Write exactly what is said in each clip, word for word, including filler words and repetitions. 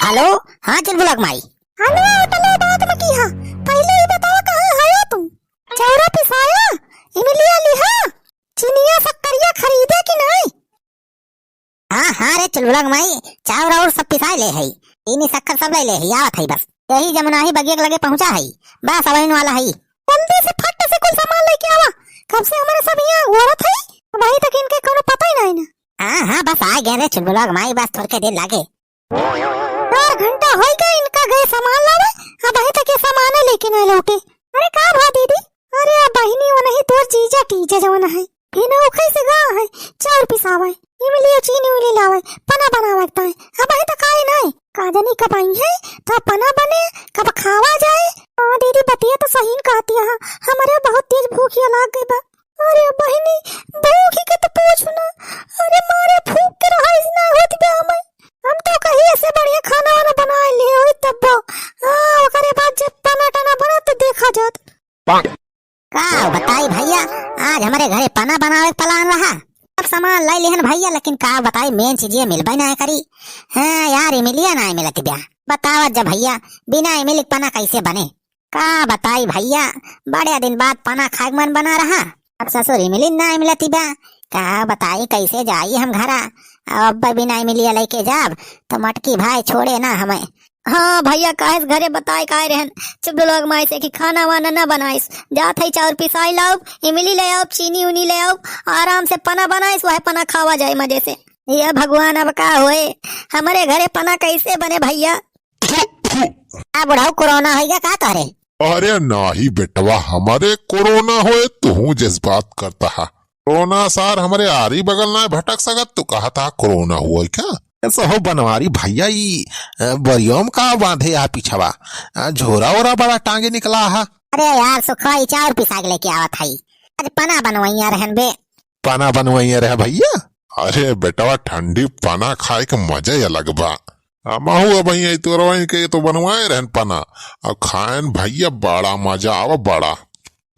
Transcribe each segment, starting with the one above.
हेलो, हाँ चुलबुलक माई। हेलो, टले दांत में की हा? पहिले ही बतावा कहाँ हया तू? चौरा पिसाया? इमलिया लिहा? चिनिया सक्करिया खरीदे कि नाई? हाँ, हाँ रे चुलबुलक माई, चाउर आउर सब पिसाए ले हई, चीनी सक्कर सब ले ले हई, आवत हई बस। यही जमुनाही बगिया के लगे पहुँचा हई, बस अबहिन वाला हई। जल्दी से फट से कुल सामान लेके आवा, कब से हमरे सब यहाँ ओरत हई, अबही तक इनके कौनो पता ही नाई ना। हाँ, हाँ, बस आ गए रे चुलबुलक माई, बस थोड़के देर लागे। चार घंटा होई गए इनका गए सामान लावे, अबही तक ये सामाने लेके नाई लौटे। अरे का भा दीदी? अरे बहिनी, वो नहीं तोर जीजा टीजा जवन है, फिर ओखई से गा है, चाउर पिसावे, इमली और चीनी उली लावे, पना बनावे ताई। अबही तक आए नाई, का जानी कब आई है, तो पना बने, कब खावा जाए। हाँ दीदी, बतिया तो सही कहती है, हमरे बहुत तेज भूखिया लाग गई बा। अरे बहिनी, भूखी के तो पूछ ना। अरे मारे फूक के रहाइस ना होत बे हमें। हम तो कहीं ऐसे बढ़िया खाना वाना बना लिए होई तब। हाँ, ओकरे बाद जब पना टना बना तो देखा जात। का बताई भैया, आज हमरे घरे पना बनावे के प्लान रहा। सब सामान लाई लेहन भैया, लेकिन का बताई, मेन चीज ये मिलबे ना करी। हाँ यार, इमलिया ना मिलत ब्या। बतावा जब भैया, बिना इमली के पना कैसे बने? का बताई भैया, बड़े दिन बाद पना खाए के मन बना रहा। अब ससुर इमली ना मिलती बा, का बताई कैसे जाई हम घरा। अब अब्बा बिना इमलिया लेके जाब तो मटकी भाई छोड़े ना हमें। हाँ भैया, काहे से घरे बताए काहे रहन, चुलबुलक माई से कि खाना वाना ना बनाइस, जात है चाउर पिसाई लाउब, इमली ले आउब, चीनी उनी ले आउब, आराम से पना बनाइस, वह पना खावा जाए मजे से। ये भगवान, अब का होए, हमरे घरे पना कैसे बने भैया? आ बुढ़ऊ, कोरोना होइगा का तोहरे? अरे नाही बेटवा, हमरे कोरोना होए, तुहूँ जज्बात करता हा। कोरोना सार हमरे आरी बगल ना भटक सकत, तू कहत हा कोरोना हुआ क्या? ऐसा हो बनवारी भैया, ई, अ, बरियोम का बांधे आ पिछवा, अ, झोरा ओरा बड़ा टांगे निकला हा। अरे यार सुखवा, ई चाउर पिसा के लेके आवत हई, आज पना बनवैया रहन बे। पना बनवैया रहे भैया? अरे बेटवा, ठंडी पना खाए के मजा ही अलग बा। हमहू अब यही तोरवा के तो बनवाए रहन पना, अब खाएन भैया, बड़ा मजा आवा, बड़ा।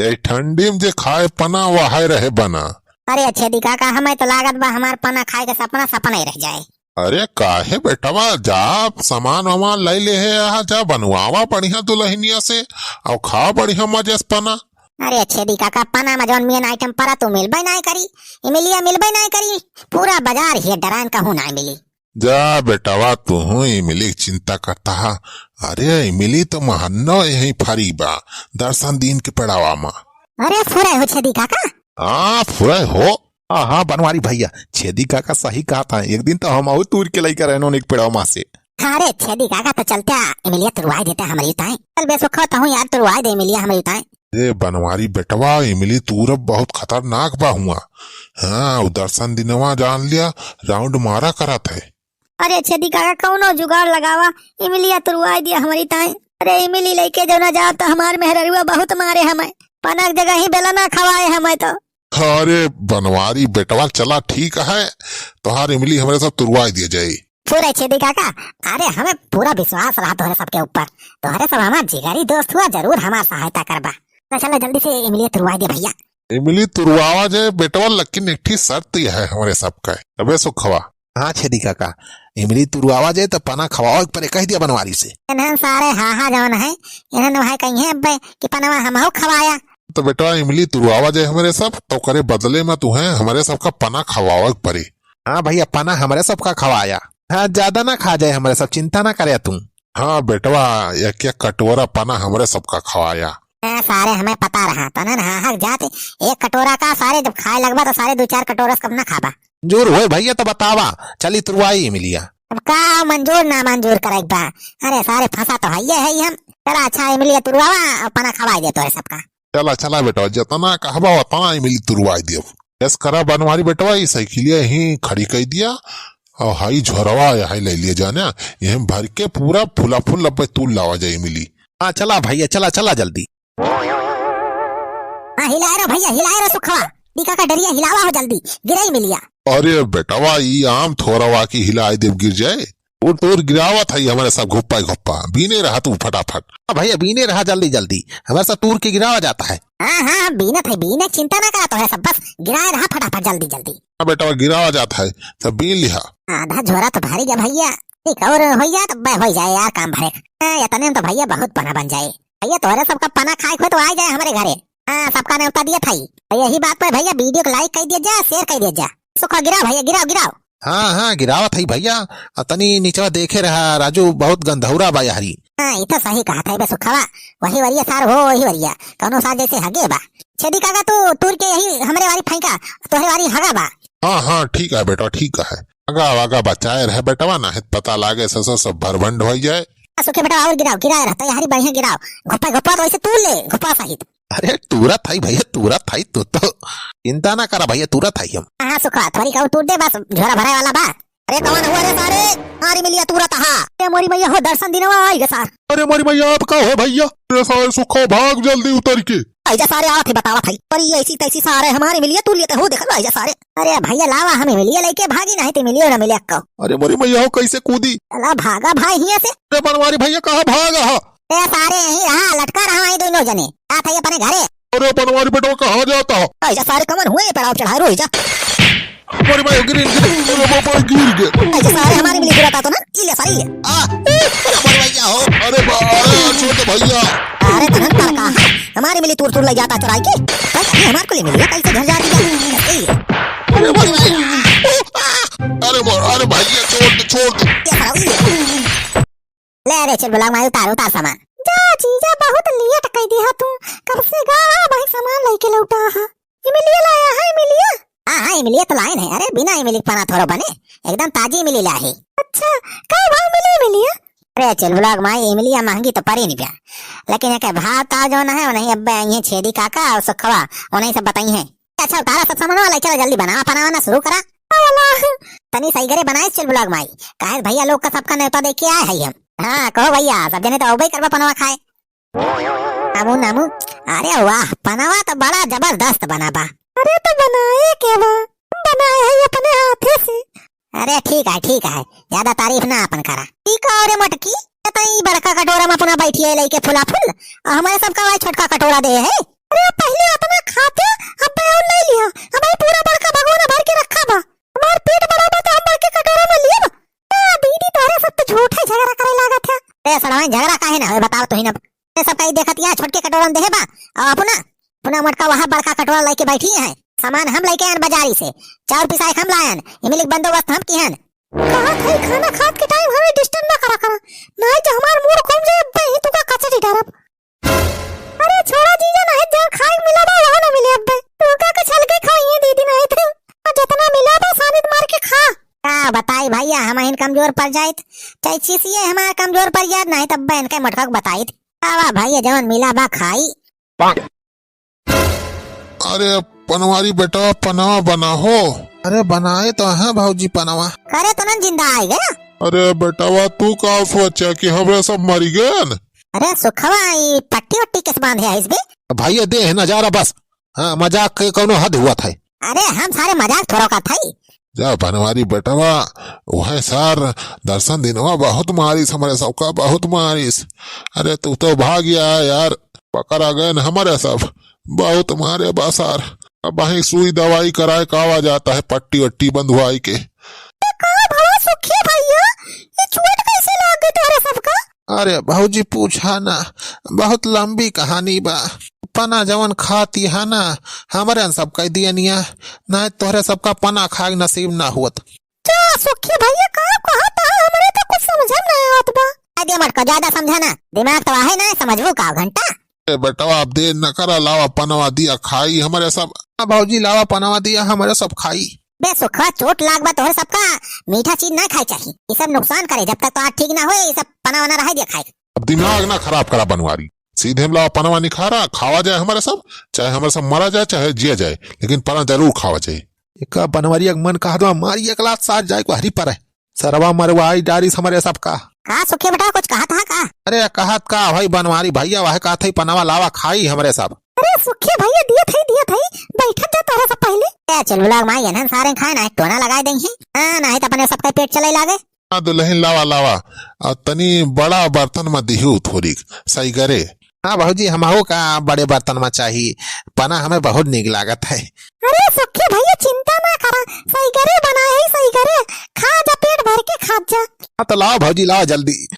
ए ठंडी में जे खाए पना, वह रहे बना। अरे छेदी काका, हमें तो लागत बा हमार पना खाए के सपना सपना ही रह जाए। अरे काहे बेटवा, जा सामान वामान ले ले है, यहाँ जा बनवावा बढ़िया दुल्हनिया से, और खा बढ़िया मजे से पना। अरे छेदी काका, पना में जौन मेन आइटम परा तू मिलबे नाय करी, इमलिया मिलबे नाय करी, पूरा बाजार ही डरान कहूँ नाय मिली। जा बेटवा, तुहूँ इमली के चिंता करता हा। अरे इमली तो महन्नो यहीं फरी बा, दर्शन दीन के पेड़ावा मा। अरे फुरे हो छेदी काका। हाँ फुरे हो। हाँ, हाँ, बनवारी भैया, छेदी काका सही कहत है, एक दिन तो हमहू तूर के लइका रहनो एक पेड़वा मा से। अरे छेदी काका, तो चलते आ, इमलिया तुरवाई देते हमरी ताई। चल बे सुखवा, तहूँ यार तुरवाई दे इमलिया हमरी ताई। ए बनवारी बेटवा, इमली तूरब बहुत खतरनाक बा हुआ। हाँ, उ दर्शन दिनवा जान लिया, राउंड मारा करत है। अरे छेदी काका, कौनो जुगाड़ लगावा, इमलिया तुरवाई दिया हमरी ताई। अरे इमली लेके जो ना जाओ तो हमार मेहररुआ बहुत मारे हमें, पनक जगह ही बेला ना खवाए हमें तो। अरे बनवारी बेटवा, चला ठीक है, तोहार इमली हमरे सब तुरवाई दिया जाई। फुरे छेदी काका, अरे हमें पूरा विश्वास रहा तोहरे सबके ऊपर, तोहरे सब हमार जिगरी दोस्त हुआ, जरूर हमार सहायता करबा। तो चलो जल्दी से इमली तुरवाई दे भैया। इमली तुरवावा जाए बेटवा, लेकिन एक ठी शर्त यह है हमरे सबका। अबे सुखवा। हाँ छेदी काका, इमली तुरवावा जाए तो पना खवावे के परे, कह दिया बनवारी से। इन्हन सारे हाहा जौन है, इन्हन वहाँ कहीं है अब्बे कि पनवा हमहू खवाया। तो बेटवा इमली तुरवावा जाए हमरे सब, तो करे बदले में तुहें हमरे सबका पना खवावे के परे। हाँ भैया, पना हमरे सबका खवाया। हाँ, ज्यादा ना खा जाए हमरे सब, चिंता ना करे तू। हाँ बेटवा, एक एक कटोरा पना हमरे सबका खवाया। ए, सारे हमें पता रहा, तनन हाहक जात एक कटोरा का सारे जब खाए लगबा तो सारे दो चार कटोरा से कम ना खाबा। मंजूर होए भैया तो बतावा, चली तुरवाई इमलिया। अब का मंजूर ना मंजूर करे बा? अरे सारे फंसा तो हइये है हम। चला अच्छा इमलिया तुरवावा और पना खवाई दे तोरे सबका। चला, चला बेटवा, जतना कहबा ओतना इमली तुरवाई देब। ऐस करा बनवारी बेटवा, ई साइकिलिया यहीं खड़ी कई दिया और हाई झोरवा यहाँ ले लिए जाना, यहीं भर के पूरा फुला फुल लब्बे तू लावा जाए इमली। हाँ, चला भैया, चला, चला जल्दी। हाँ, हिलाए रो भैया, हिलाए रो सुखवा। टीका का डरिया हिलावा हो जल्दी, गिरे इमलिया। अरे बेटवा, ई आम थोरवा की हिलाए देब गिर जाए। वो तोर गिरावत है हमरे सब घुप्पा घुप्पा। बीने रहा तू फटाफट। हाँ भैया, बीने रहा जल्दी जल्दी। हमरे सब तूर के गिरावा जाता है। हाँ, हाँ, हम बीनत है, बीने चिंता ना करा तोहरे सब, बस गिराए रहा फटाफट जल्दी जल्दी। बेटवा गिरावा जात है, सब बीन लिहा। आधा झोरा तो भरी गया भइया, एक और होइ जाए तो बै होइ जाए यार काम भरे। हाँ, इतने में तो भइया बहुत पना बन जाए। भइया तोहरे सबका पना खाए के होए तो आ जाए हमरे घरे। हाँ, सबका नेवता दिया था। यही बात पे भइया video को like कइ दिया जा, share कइ दिया जा। सुखवा गिराओ भइया, गिराओ, गिराओ। हाँ, हाँ, गिरावत हई भइया। आ तनी निचवा देखे रहा राजू, बहुत गंधौरा बा यहरी। हाँ, ई तो सही कहत है बे सुखवा। वही वरिया सार हो, वही वरिया। कौनो सार जैसे हगे बा। छेदी काका तू तूर के यही हमरे वारी फेंका, तोहरे वारी हगा बा। हाँ, हाँ, ठीक है बेटा, ठीक है। हगा वागा बचाए रहे बेटवा, नाहीं त पता लागे ससुर सब भरभंड होइ जाए। आ, सुखे बेटा, और गिराओ, गिराए रहता, यहरी बढ़िया गिराओ। घोपा, घोपा तो ऐसे तूर ले, घोपा सहित। अरे, तूरत हई भइया, तूरत हई, तू तो चिंता ना करा भइया, तूरत हई हम। हाँ, सुखवा, थोड़ी का तूर दे, बस झोरा भराए वाला बा। अरे, कौन हुआ रे सारे? मारी मिलिया तूरत हा। ए, मोरी मैया हो, दर्शन दिनवा आई गे सार। अरे, मोरी मैया, अब का हो भइया? अरे, सारे सुखवा भाग जल्दी उतर के। ऐजा सारे आवत है, बतावत है। अरे, ऐसी तैसी सारे हमारी मिलिया तूर लेते हो, देख लो, ऐजा सारे। अरे भइया, लावा, हमें मिलिया लेके भागी, नाहीं तो मिलियो ना मिले अक्का। अरे मोरी मैया हो, कैसे कूदी? चला भागा भाई हियाँ से। अरे बनवारी भइया, कहाँ भागा हा? ए सारे यहीं रहा, लटका रहा वहीं दोनों जने। जात है अपने घरे। अरे बनवारी बेटवा, कहाँ जाता हा? ऐजा सारे कमन हुए, पेड़ाव चढ़ाए रो, ऐजा। अरे भाई, गिर, गिर, गिर, बाबा, गिर गए। ऐजा सारे हमारी मिली गिराता तो ना, ई ले सारे, ई ले। आ, अरे बनवारी भइया हो। अरे बा-, अरे छोटे भइया। अरे तनन पर का, हमारी मिली तूर तूर ले जाता चुराई के। भाई, अभी हमार को ले मिलिया, कैसे घर जाती है? ई ले। अरे भाई, अरे भाई, अरे भइया, छोड़ दे, छोड़ दे। ये सारा ई ले। ले रे, चल बुलाओ, मैं उतार, उतार सामान। जा जीजा, बहुत लेट कइ दिया तू, कब से गा भाई सामान लेके लौटा हा। इमलिया लाया हा, इमलिया? हाँ, हाँ, इमलिया तो लाइन है। अरे बिना इमली के पना थोड़ो बने, एकदम ताजी इमली ला है। अच्छा, का भाव मिली इमलिया? अरे चल बुलाओ माई, इमलिया महंगी तो परी नहीं प्या, लेकिन एक भाव ताव जौन है, उन्हीं अब्बे आई हैं छेदी काका और सुखवा, उन्हीं सब बताई हैं। अच्छा, उतारा सब सामान वाला, चलो जल्दी बनावा, पनावा ना शुरू करा। वाला। तनी सही करे बनाए चल बुलाओ माई, काहे भइया लोग का सबका नेवता दे के आए हैं हम। हाँ, कहो भइया, सब जने तो अउबे करबा पनवा खाए। नामू, नामू, अरे वाह, पनवा तो बड़ा जबरदस्त बना बा। अरे तो बनाए के बा, हम बनाए हैं अपने हाथे से। अरे ठीक है, ठीक है, ज्यादा तारीफ ना अपन करा। ठीक है, अरे मटकी, तई बड़का कटोरा में अपना बैठी है लेके फुला फुल, और हमारे सबका वही छोटका कटोरा दे है। अरे पहले अपना खाते, अब और ले लिया, अब पूरा बड़का भगोना भर के रखा बा। हमार पेट भरा बा तो हम बड़के कटोरा में लियब। ए दीदी, तोहरे सब तो झूठे झगड़ा करे लागत है। ए सड़वाई, झगड़ा काहे ना होए, बताओ तो ही ना। ए सब कहीं देखत यहाँ छोटके कटोरा में देहे बा, और अपना, अपना मोटका वहाँ बड़का कटोरा लेके बैठी है। सामान हम लेके आयन बाजारी से, चाउर पिसाए हम लायन, इमली के बंदोबस्त हम किहन। कहा था खाना खात के टाइम हमें डिस्टर्ब ना करा करा, नहीं तो हमार मूड घूम जाए, अब्बे ही तुका कचड़ी डारब। अरे छोड़ा जीजा, नाहीं जहाँ खाए मिला बा, वहाँ ना मिले अब्बे। तू का कुछ हल्के खाई है दीदी, नाहीं तो। और जितना मिला बा, सानित मार के खा। का बताई भइया, हम इन कमजोर पड़ जाइत, चाहे चीसिए हमार कमजोर पड़ जाइत, नाहीं तब बहन के मोटका को बताइत। आवा भइया, जवन मिला बा खाई। अरे पनवारी बेटवा, पनवा बना हो। अरे बनाए तो हैं भौजी पनवा। करे तो नन जिंदा आइ गया। अरे बेटवा, तू का सोचा कि हमरे सब मरी गए न? अरे सुखवा, ई पट्टी वट्टी किस बांधे है इस बे? भाई, ये दे है नजारा बस। हाँ, मजाक के कौनो हद हुआ था। अरे हम सारे मजाक थोड़ा का था। जा बनवारी बेटवा, वह सार दर्शन दिनवा बहुत मारिस हमरे सबका, बहुत मारिस। अरे तू तो भाग गया यार, पकड़ा गए न हमरे सब, बहुत मारे बा सार। अब वहीं सुई दवाई कराए कावा जाता है, पट्टी वट्टी बंधवाई के। तो का भला सुखी भइया, ये चोट कैसे लाग गई तोहरे सबका? अरे भौजी पूछा ना, बहुत लंबी कहानी बा। पना जवन खाती है ना, हमरे सब कह दियनिया, ना तोहरे सबका पना खाए नसीब ना होत। का सुखी भइया का कहत है, हमरे तो कुछ समझ में ना आवत बा। आ दे मटका, ज्यादा समझा ना, दिमाग तो आहे ना, समझबू का घंटा। ए बेटवा, अब देर न करा, लावा पनवा दिया खाई हमरे सब। हाँ भौजी, लावा पनवा दिया हमरे सब खाई। बे सुखवा, चोट लाग बा तोहरे सबका, मीठा चीज ना खाए चाही, ये सब नुकसान करे। जब तक तो आज ठीक ना होए, ये सब पना वना रहे दिया खाए। अब दिमाग ना खराब करा बनवारी, सीधे में लावा पनवा निखारा, खावा जाए हमरे सब, चाहे हमरे सब मरा जाए, चाहे जिया जाए, लेकिन पना जरूर खावा जाए। एका बनवारी एक मन कहत बा, मारी एक लात साथ जाए को हरी परे। सरवा मरवाई डारिस हमरे सबका। का सुखी बेटा, कुछ कहत हा का? अरे कहत का भाई बनवारी भइया, वह कहत है पनवा लावा खाई हमरे सब। अरे सुखी भइया, दियत है, दियत है, बैठत जा तोहरे सब पहले। ए चल बुलाओ माई, एनहन सारे खाए ना, एक टोना लगाए देंगे। हाँ, नाहीं तो अपने सबका पेट चले लागे। हाँ दुल्हन, लावा, लावा। आ तनी बड़ा बर्तन में दिहू थोड़ी, सही करे। हाँ भौजी, हमहू का बड़े बर्तन मा चाही, पना हमें बहुत नीक लागत है। अरे सुखी भैया, चिंता ना करा, सही करे बनाए है, सही करे। खा जा, पेट भर के खा जा। हाँ तो लाओ भौजी, लाओ जल्दी।